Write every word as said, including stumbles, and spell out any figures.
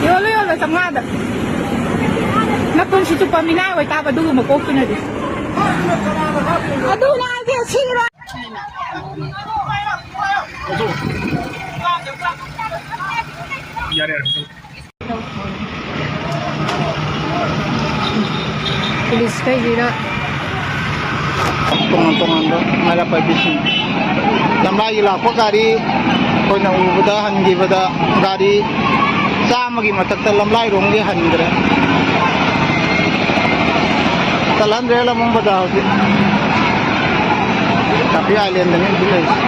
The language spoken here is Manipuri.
ꯌꯣꯜꯂꯨ, ꯌꯣꯜꯂꯨ, ꯆꯥꯝꯃꯉꯥꯗ꯫ ꯅꯄꯨꯟꯁꯤ ꯆꯨꯞꯄ ꯃꯤꯅꯥꯏ ꯑꯣꯏꯇꯥꯕ ꯑꯗꯨꯒꯨꯝꯕ ꯀꯣꯛꯇꯨꯅꯗꯤ꯫ ꯑꯗꯨꯅ ꯍꯥꯏꯗꯤ ꯁꯤꯔꯣ꯫ ꯌꯥꯔꯦ, ꯌꯥꯔꯦ꯫ ꯄꯨꯂꯤꯁꯈꯩꯁꯤꯅ ꯇꯣꯉꯥꯟ ꯇꯣꯉꯥꯟꯕ ꯃꯩꯔꯥ ꯄꯥꯏꯕꯤꯁꯤꯡ, ꯂꯝꯂꯥꯏꯒꯤ ꯂꯥꯛꯄ ꯒꯥꯔꯤ, ꯑꯩꯈꯣꯏꯅ ꯎꯕꯗ ꯍꯟꯈꯤꯕꯗ ꯒꯥꯔꯤ ꯆꯥꯝꯃꯒꯤ ꯃꯊꯛꯇ ꯂꯝꯂꯥꯏꯔꯣꯝꯒꯤ ꯍꯟꯈ꯭ꯔꯦ꯫ ꯆꯠꯍꯟꯗ꯭ꯔꯦ ꯂꯝꯂꯣꯡ ꯕꯖꯥꯔ ꯍꯧꯖꯤꯛ꯫ ꯇꯥꯄꯤ ꯑꯥꯏꯂꯦꯟꯗꯅꯤ ꯍꯧꯖꯤꯛ ꯂꯩꯔꯤꯁꯦ꯫